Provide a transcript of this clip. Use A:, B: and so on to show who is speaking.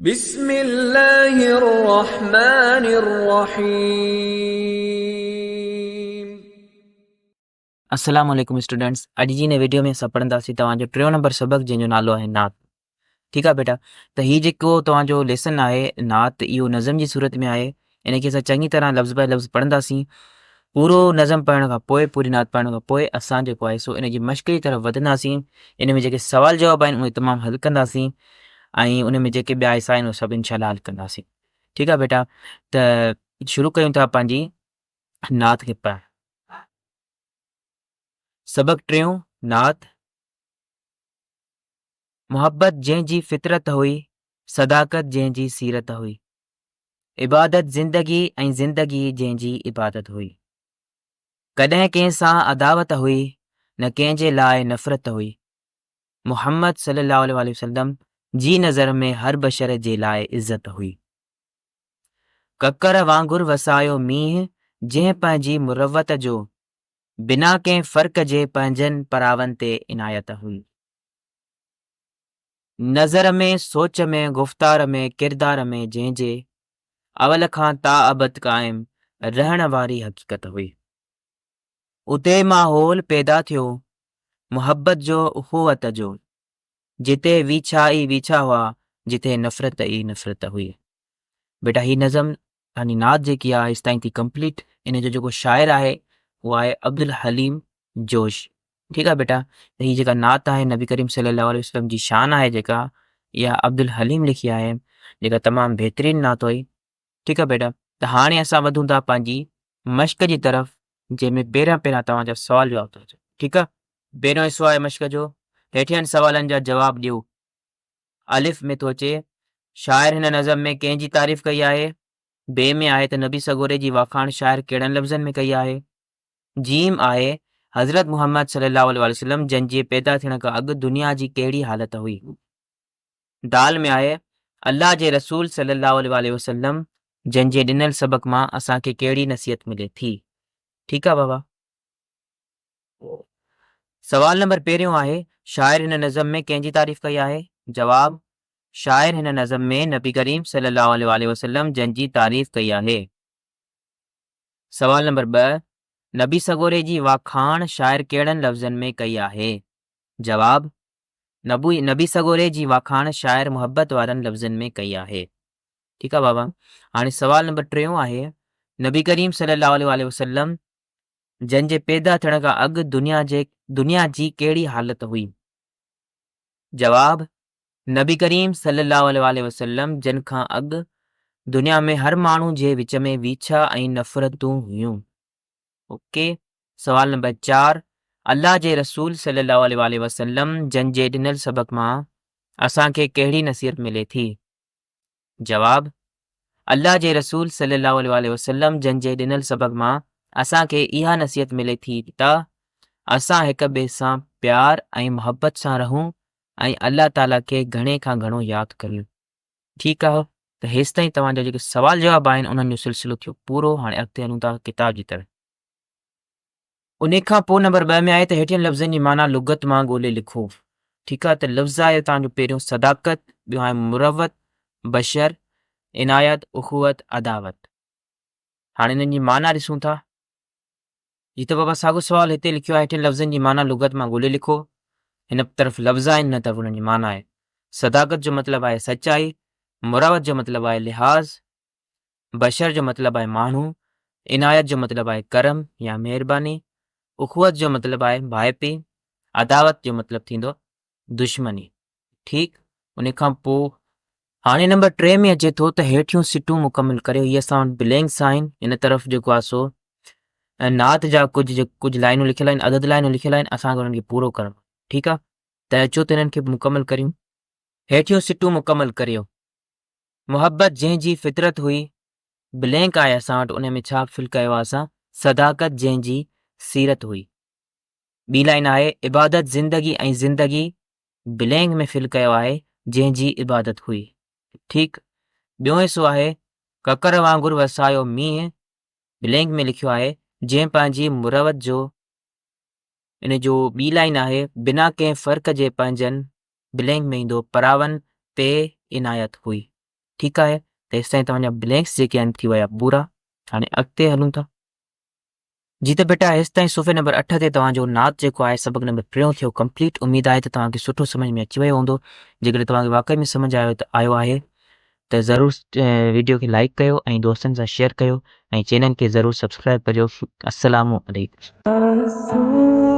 A: بسم الله الرحمٰن الرحيم.
B: السلام عليڪم اسٽوڊنٽس اڄ جي هن ويڊيو ۾ اسان پڙهنداسين توهان جو ٽيون نمبر سبق جنهن جو نالو آهي نعت ٺيڪ آهي بيٽا ته هي جيڪو توهان جو ليسن آهي نعت اهو نظم جي صورت ۾ آهي ان کي اسان چڱي طرح لفظ باء لفظ پڙهنداسين پورو نظم پڙهڻ کان پوء پوري نعت پڙهڻ کان پوء اسان جيڪو آهي سو ان جي مشق جي طرف وڌنداسين ان ۾ جيڪي سوال جواب آهن اهي تمام حل ڪنداسين ۽ ان ۾ جيڪي ٻيا حصا آهن اهي سڀ انشاء الله حل ڪنداسين ٺيڪ آهي بيٽا ته شروع ڪيون ٿا پنهنجي نعت کي پڙهڻ سبق ٽيون نعت محبت جنهن جي فطرت هئي صداقت جنهن جي سيرت هئي عبادت زندگي ۽ زندگي جنهن جي عبادت هئي. ڪڏهن ڪنهن سان عداوت هئي نه ڪنهن جي لاء نفرت هئي. محمد صلي الله عليه واٰله وسلم جي نظر ۾ هر بشر جي لاء عزت هئي. ڪڪر وانگر وسايو مينهن جنهن پنهنجي مروت جو، بنا ڪنهن فرق جي پنهنجن پراون تي عنايت هئي. نظر ۾، سوچ ۾، گفتار ۾، ڪردار ۾ جنهن جي اول کان تا ابد قائم رهڻ واري حقيقت هئي. اتي ماحول پيدا ٿيو محبت جو اخوت جو، جتي ويڇا ئي ويڇا هئا، جتي نفرت ئي نفرت هئي. بيٽا هي نظم يعني نعت جيڪي آهي هيستائين ٿي ڪمپليٽ ان جو جيڪو شاعر آهي اهو آهي عبدالحليم جوش ٺيڪ آهي بيٽا ته هي جيڪا نعت آهي نبي ڪريم صلي الله عليه وسلم جي شان آهي جيڪا اها عبدالحليم لکي آهي جيڪا تمام بهترين نعت هئي ٺيڪ آهي بيٽا ته هاڻي اسان وڌون ٿا پنهنجي مشق جي طرف جنهن ۾ پهريان پهريان توهان جا سوال جواب ٿا اچن ٺيڪ آهي پهريون حصو آهي مشق جو هيٺين سوالن جا جواب ڏيو الف ۾ ٿو اچي، شاعر هن نظم ۾ ڪنهن جي تعريف ڪئي آهي؟ ب ۾ آهي ته نبي سڳوري جي واکاڻ شاعر ڪهڙن لفظن ۾ ڪئي آهي؟ ج آهي، حضرت محمد صلي الله عليه وسلم جن جي پيدا ٿيڻ کان اڳ دنيا جي ڪهڙي حالت هئي؟ د ۾ آهي، الله جي رسول صلي الله عليه وسلم جن جي ڏنل سبق مان اسان کي ڪهڙي نصيحت ملي ٿي؟ ٺيڪ آ بابا. سوال نمبر پهريون آهي، شاعر هن نظم ۾ ڪنهن جي تعريف ڪئي آهي؟ جواب، شاعر هن نظم ۾ نبي ڪريم صلي الله عليه واٰله وسلم جن جي تعريف ڪئي آهي. سوال نمبر ٻه، نبي سڳوري جي واکاڻ شاعر ڪهڙن لفظن ۾ ڪئي آهي؟ جواب، نبي سڳوري جي واکاڻ شاعر محبت وارن لفظن ۾ ڪئي آهي. ٺيڪ آهي بابا. هاڻي سوال نمبر ٽيون آهي، نبي ڪريم صلي الله عليه واٰله وسلم جن جي پيدا ٿيڻ کان اڳ دنيا جي دنيا جي ڪهڙي حالت هئي؟ جواب، نبي ڪريم صلي الله عليه واٰله وسلم جن کان اڳ دنيا ۾ هر ماڻهو جي وچ ۾ ويڇا ۽ نفرتون هيون. اوڪي سوال نمبر چار، الله جي رسول صلي الله عليه واٰله وسلم جن جي ڏنل سبق مان اسان کي ڪهڙي نصيحت ملي ٿي؟ جواب، الله جي رسول صلي الله عليه واٰله وسلم جن جي ڏنل سبق مان اسان کي اها نصيحت ملي ٿي ته اسان هڪ ٻئي سان پيار ۽ محبت سان رهون ۽ الله تعالي کي گهڻي کان گهڻو ياد ڪريون. ٺيڪ آهي ته هيستائين توهان جا جيڪي سوال جواب آهن انهن جو سلسلو ٿيو پورو هاڻي اڳتي هلون ٿا ڪتاب جي طرف. انهيء کان پوء نمبر ٻه ۾ آهي ته هيٺين لفظن جي معنيٰ لغت مان ڳولي لکو. ٺيڪ آهي ته لفظ آهي توهان جو پهريون صداقت، ٻيو آهي مروت، بشر، عنايت، اخوت، عداوت. هاڻي انهن جي معنيٰ ڏسون ٿا. هي ته بابا ساڳيو سوال هتي لکيو آهي هيٺين لفظن جي معنيٰ لغت مان ڳولي لکو. هن طرف لفظ آهن هن طرف انهن جي معنيٰ آهي. صداقت جو مطلب آهي سچائي، مروت جو مطلب آهي لحاظ، بشر جو مطلب آهي ماڻهو، عنايت جو مطلب آهي ڪرم يا مهرباني، اخوت جو مطلب آهي ڀائپي، عداوت جو مطلب ٿيندو دشمني. ٺيڪ ان کان پوء هاڻي نمبر ٽي ۾ اچي ٿو ته هيٺيون سٽون مڪمل ڪريو. هي اسان وٽ بلينڪس آهن، هن طرف جيڪو آهي سو نعت جا ڪجهه ڪجهه لائنون لکيل آهن، عدد لائنون لکيل آهن، اسان کي انهن کي پورو ڪرڻو آهي. ٺيڪ آهي ته اچو ته انهن کي مڪمل ڪريون. هيٺيون سٽون مڪمل ڪريو. محبت جنهن جي فطرت هئي، بلينڪ آهي اسان وٽ ان ۾ ڇا فل ڪيو آهي اسان، صداقت جنهن جي سيرت هئي. ٻي لائن آهي عبادت زندگي ۽ زندگي بلينڪ ۾ فل ڪيو آهي جنهن جي عبادت هئي. ٺيڪ ٻيون حصو آهي ڪڪر وانگر وسايو مينهن بلينڪ ۾ لکيو آهي جنهن پنهنجي مروت جو ان جو ٻي لائن آهي بنا ڪنهن فرق جي پنهنجن بلينڪ ۾ ايندو پراون تي عنايت هئي. ٺيڪ آهي ته هيستائين توهان جا بلينڪس جيڪي آهن ٿي ويا پورا. هاڻي اڳتي هلون ٿا. جي ته بيٽا هيستائين صفحي نمبر 8 تي توهان جو نعت جيڪو آهي سبق نمبر ٽيون ٿيو ڪمپليٽ. اميد آهي ته توهان کي سٺو سمجھ ۾ اچي ويو هوندو. جيڪڏهن توهان کي واقعي ۾ سمجھ آيو ته آيو آهي ته ضرور ويڊيو کي لائيڪ ڪيو ۽ دوستن سان شيئر ڪيو ۽ چينل کي ضرور سبسڪرائب ڪجو. السلام عليڪم.